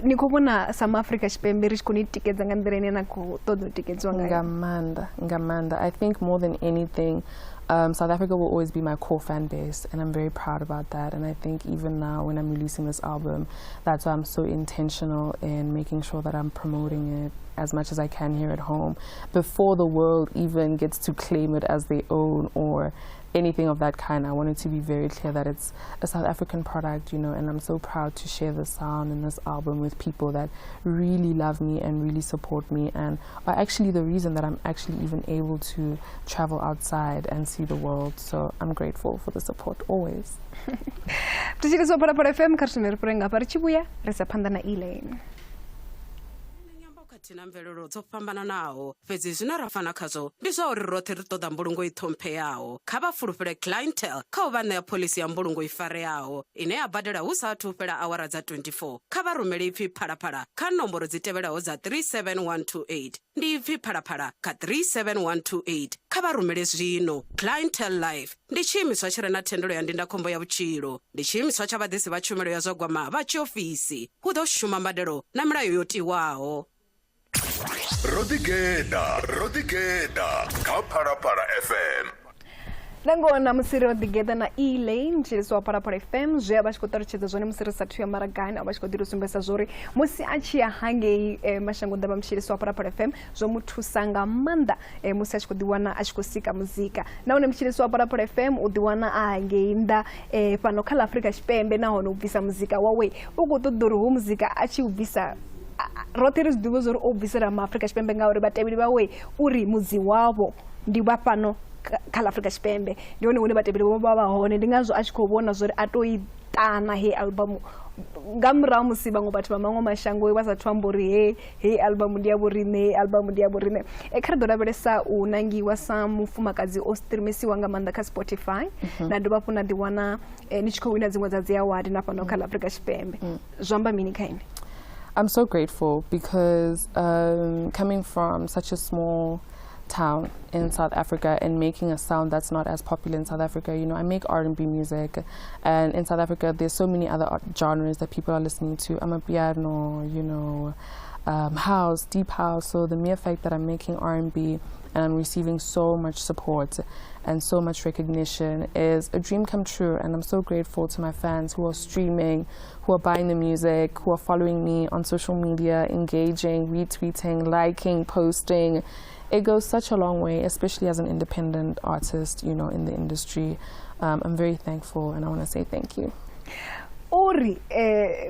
ni khou vhona sa maAfrika Tshipembe ri tshi khou ni tikedza nga nḓila ine na khou ṱoḓa u tikedziwa ngayo? Nga maanḓa, nga maanḓa. I think more than anything, South Africa will always be my core fan base, and I'm very proud about that. And I think even now when I'm releasing this album, that's why I'm so intentional in making sure that I'm promoting it as much as I can here at home before the world even gets to claim it as their own or anything of that kind. I want it to be very clear that it's a South African product, you know, and I'm so proud to share the sound and this album with people that really love me and really support me and are actually the reason that I'm actually even able to travel outside and see the world. So I'm grateful for the support always. Mthetshelesi wa Phalaphala FM, kha ri thome ri fhire ngafha ri tshi vhuya ri sa phanḓa na Elaine. Khathihi na mvelelo dzo fhambananaho, fhedzi zwine ra fana khazwo ndi zwa uri roṱhe ri ṱoḓa mbulungo i ṱhompheaho. Kha vha fulufhele Clientele kha u vha ṋea phoḽisi ya mbulungo i fareaho ine ya badela hu sa athu u fhela awara dza 24. Kha vha rumele ipfi Phalaphala kha nomboro dzi tevhelaho dza 37128. Ndi ipfi Phalaphala kha 37128. Kha vha rumele zwino. Clientele Life ndi tshiimiswa tshi re na thendelo ya ndindakhombo ya vhutshilo. Ndi tshiimiswa tsha vhaḓisi vha tshumelo ya zwa gwama vha tshiofisi. Hu ḓo shuma mbadelo na milayo yo tiwaho. Ro ḓigeḓa, ro ḓigeḓa kha Phalaphala FM. Nangoho na musi ro ḓigeḓa na Elaine mutshilisi wa Phalaphala FM zwe a vha tshi khou ṱalutshedza zwone musi ri sathu ya maragani a vha tshi khou ḓi ri sumbedzisa zwori musi a tshi ya hangei eh, mashango ḓavha mutshilisi wa Phalaphala FM zwo mu thusa nga maanḓa eh, musi a tshi khou ḓiwana a tshi khou sika muzika nahone mutshilisi wa Phalaphala FM u ḓiwana a hangei nnḓa eh, fhano kha ḽa Afrika Tshipembe nahone u bvisa muzika wawe u khou ṱoḓa uri hu muzika a tshi u bvisa roṱhe ri zwi ḓivhe zwa uri o bvisela maafrika tshipembe ngauri vhatevheli vhawe uri mudzi wavho ndi vha fhano kha ḽa Afrika Tshipembe ndi hone hune vhatevheli vho vha vha hone ndi ngazwo a tshi khou vhona zwori a to i ṱana heyi album nga murahu musi vhaṅwe vhathu vha maṅwe mashango vha sathu amba uri he heyi album ndi ya vhoriṋe heyi album ndi ya vhoriṋe e, kha ri ḓo lavhelesa u nangiwa sa mufumakadzi o streamesiwa nga maanḓa kha Spotify na dovha hafhu na ḓiwana e, ni tshi khou wina dziṅwe dza dzi award na fhano kha ḽa Afrika Tshipembe zwi amba mini kha ini I'm so grateful because coming from such a small town in South Africa and making a sound that's not as popular in South Africa. You know, I make R&B music, and in South Africa there's so many other genres that people are listening to. Amapiano, you know, house, deep house. So the mere fact that I'm making R&B and I'm receiving so much support and so much recognition is a dream come true. And I'm so grateful to my fans who are streaming, who are buying the music, who are following me on social media, engaging, retweeting, liking, posting. It goes such a long way, especially as an independent artist, you know, in the industry. I'm very thankful and I want to say thank you. Uri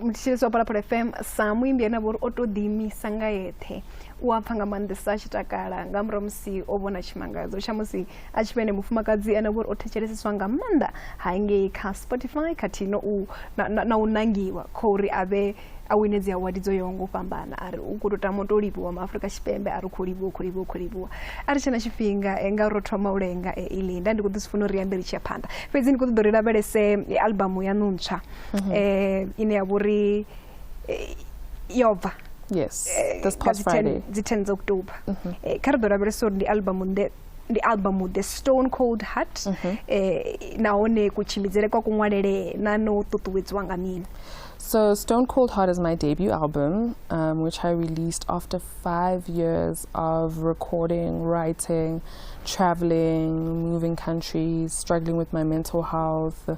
mthetshelesi wa Phalaphala FM sa muimbi ane a vha uri o to ḓiimisa nga yeṱhe u a pfha nga maanḓesa a tshi takala nga murahu musi o vhona tshimangadzo tsha musi a tshi vhene mufumakadzi ane a vha uri o thetsheleseswa nga maanḓa hangei kha Spotify khathihi no u na, na, na u nangiwa kha uri a vhe a wine dzi award dzo yaho nga u fhambana a ri u khou tou tama u tou livhuwa maafrika tshipembe a ri khou livhuwa khou livhuwa khou livhuwa a ri tshena tshifhinga nga ro thoma u lenga ili nda ndi khou ḓi zwi funa uri ri ambe ri tshi ya phanḓa fhedzi ndi khou ṱoḓa uri lavhelese albamu yaṋu ntswa ine ya vha uri yo bva Yes, this past Friday. Dzi 10 dza October. Kha ri ḓo lavhelesa uri ndi albamu nde ndi albamu The Stone Cold Heart nahone kutshimbidzele kwa kuṅwalele na no ṱuṱuwedziwa nga mini. So Stone Cold Heart is my debut album, which I released after 5 years of recording, writing, traveling, moving countries, struggling with my mental health.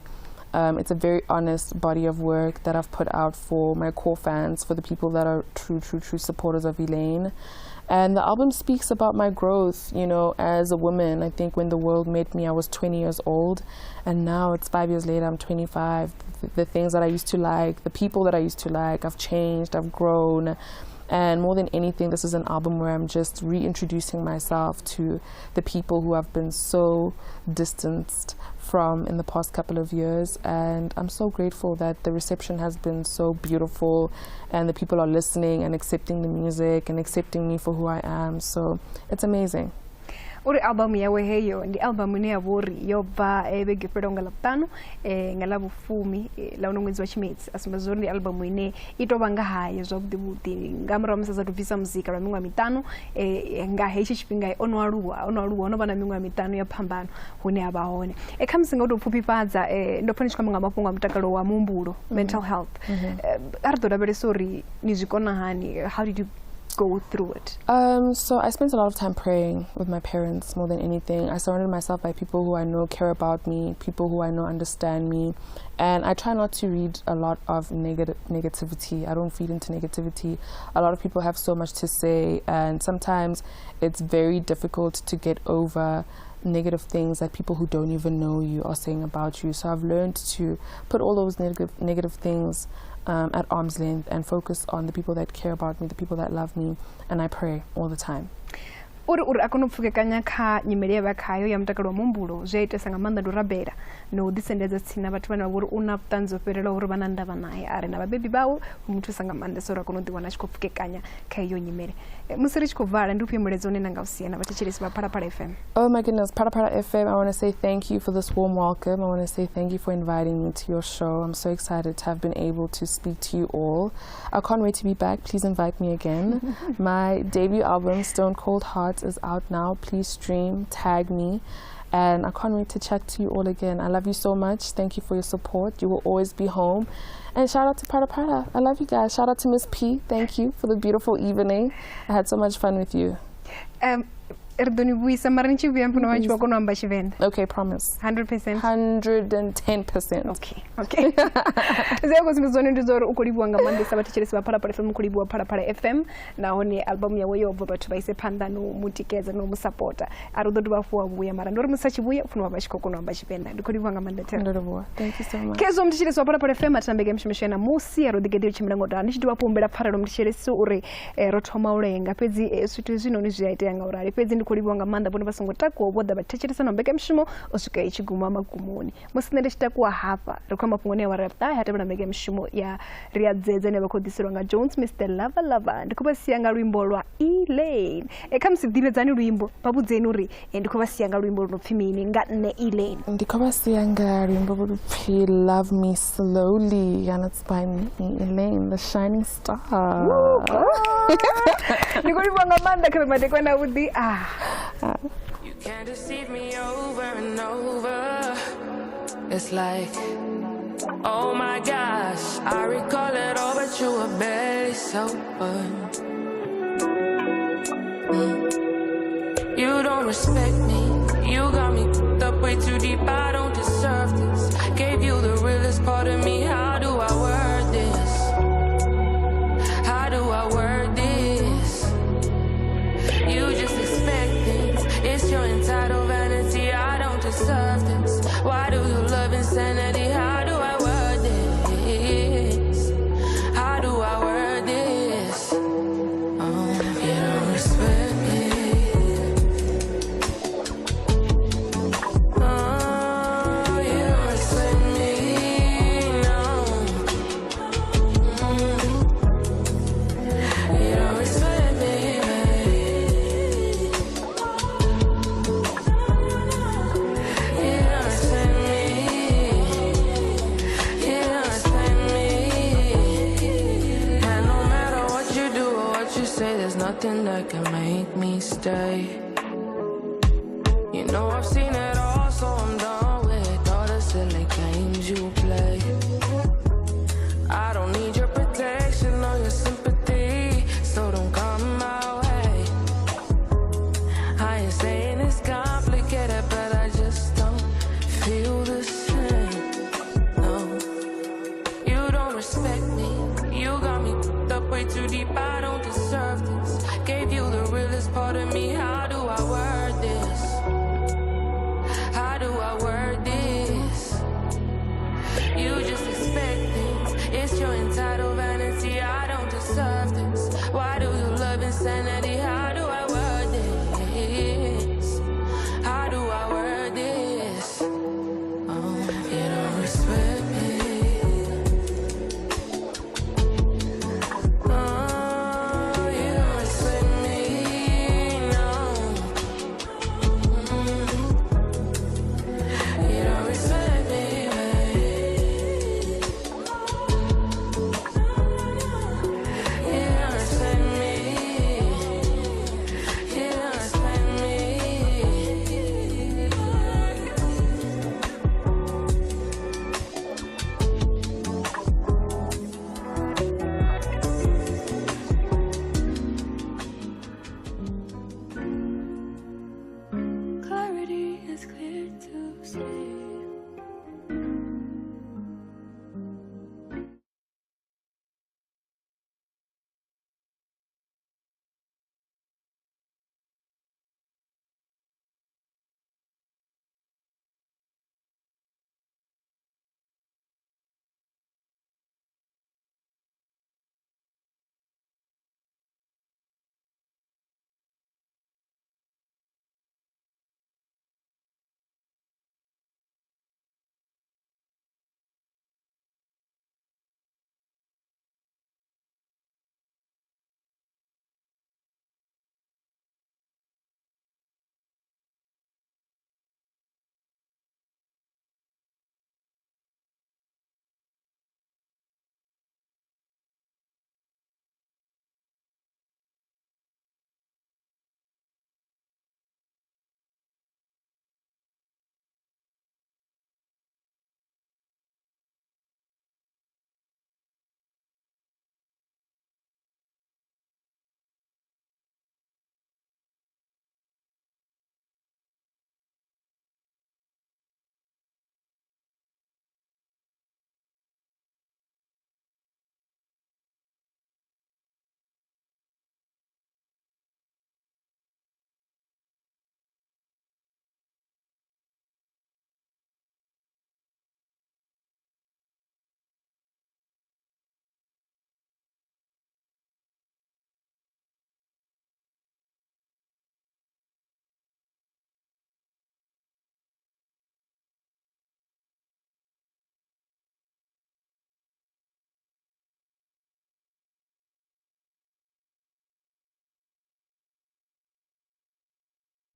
It's a very honest body of work that I've put out for my core fans, for the people that are true, true, true supporters of Elaine. And the album speaks about my growth, you know, as a woman. I think when the world met me, I was 20 years old. And now it's 5 years later, I'm 25. The things that I used to like, the people that I used to like, I've changed, I've grown. And more than anything, this is an album where I'm just reintroducing myself to the people who I've been so distanced from in the past couple of years. And I'm so grateful that the reception has been so beautiful and the people are listening and accepting the music and accepting me for who I am. So it's amazing. Uri album yawe heyo ndi album ine ya vha uri yo bva vhege fhelaho nga ḽavhuṱanu nga ḽa vhufumi ḽa uno ṅwedzi wa tshimedzi a sumbedza uri ndi album ine i tou vha nga haye zwavhuḓi vhuḓi nga murahu musi a sathu bvisa muzika lwa miṅwaha miṱanu nga hetshi tshifhinga ono aluwa ono vha na miṅwaha miṱanu ya phambano hune a vha hone kha musi nga u tou pfufhifhadza ndo pfa ni tshi khou amba nga mafhungo a mutakalo wa muhumbulo mental health a ri ḓo lavhelesa uri ni zwi kona hani, how did you go through it? So I spent a lot of time praying with my parents more than anything. I surrounded myself by people who I know care about me, people who I know understand me. And I try not to read a lot of negativity. I don't feed into negativity. A lot of people have so much to say, and sometimes it's very difficult to get over negative things that people who don't even know you are saying about you. So I've learned to put all those negative things at arm's length and focus on the people that care about me, the people that love me, and I pray all the time. Uri a kone u pfukekanya kha nyimele ye vha khayo ya mutakalo wa muhumbulo zwi a itesa nga maanḓa ndi u rabela na u ḓisendedza tsini na vhathu vhane vha vhori u na vhuṱanzi ho fhelelaho uri vha na ndavha naye a re na vhabebi vhawe u mu thusa nga maanḓesa uri a kone u ḓiwana a tshi khou pfukekanya kha iyo nyimele. Musi ri tshi khou vala ndi ufhio mulaedza une na nga u sia na vhathetshelesi vha Phalaphala FM? Oh my goodness, Phalaphala FM, I want to say thank you for this warm welcome. I want to say thank you for inviting me to your show. I'm so excited to have been able to speak to you all. I can't wait to be back. Please invite me again. My debut album, Stone Cold Hearts, is out now. Please stream, tag me. And I can't wait to chat to you all again. I love you so much. Thank you for your support. You will always be home. And shout out to Phalaphala. I love you guys. Shout out to Miss P. Thank you for the beautiful evening. I had so much fun with you. Ri ḓo ni vhuisa mara ni tshi vhuya mpfuna wa tshi vha kona u amba Tshivenḓa. Okay, promise. 100%. 110%. Okay. Zwi a khou sumbedza zwone ndi zwa uri u khou livhuwa nga maanḓesa vhathetshelesi vha Phalaphala FM, u khou livhuwa Phalaphala FM nahone album yawe yo bva vhathu vha ise phanḓa no mu tikedza no mu sapota. A ri u ḓo dovha hafhu wa vhuya mara ndi uri musi a tshi vhuya u funa wa vha tshi khou kona u amba Tshivenḓa. Ndi khou livhuwa nga maanḓa Thero. Ndo livhuwa. Thank you so much. Khezwo muthetshelesi wa Phalaphala FM a thina mbekanyamushumo ya ṋamusi ro ḓigeḓa yo tshimbila ngo ralo. Ndi tshi dovha hafhu humbela pfarelo muthetshelesi uri ro thoma u lenga fhedzi zwithu hezwinoni zwi a itea nga u rali fhedzi ndi khou livhuwa nga maanḓa vhone vha songo takuwa vho ḓa vha thetshelesa na mbekanyamushumo u swika i tshi guma magumoni. Musi nṋe ndi tshi takuwa hafha ri khou ya mafhungoni a awara ya vhuṱahe ha tevhela mbekanyamushumo ya ri a dzedza ine vha khou ḓiselwa nga Jones Mr Lava Lava. Ndi khou vha sia nga luimbo lwa Elaine. Khamusi ḓivhedzani luimbo vha vhudzeni uri ndi khou vha sia nga luimbo lu no pfi mini nga nṋe Elaine. Ndi khou vha sia nga luimbo lu pfi Love Me Slowly and it's by me, Elaine, the shining star. Ndi khou livhuwa nga maanḓa kha madekwana avhuḓi. You can't deceive me over and over. It's like, oh my gosh, I recall it all, but you were barely sober. You don't respect me. You got me up way too deep. I don't deserve this. Gave you the realest part of me. How do I word this? How do I word this? You just expect things. It's your entitled vanity. I don't deserve this. Why do you love insanity? How do I word this? How do I word this? Oh, you don't respect me. Oh, you don't respect me, no. You don't respect me, babe. You don't respect me. You don't respect me. And no matter what you do or what you say, there's nothing that can make me stay. You know I've seen it all, so I'm done with all the silly games you play. I don't need your protection or your sympathy, so don't come my way. I ain't saying it's complicated, but I just don't feel the same. No, you don't respect me. You got me up way too deep. I don't deserve this. Gave you the realest part of me. How do I word this? How do I word this? You just expect things. It's your entitled vanity. I don't deserve this. Why do you love insanity?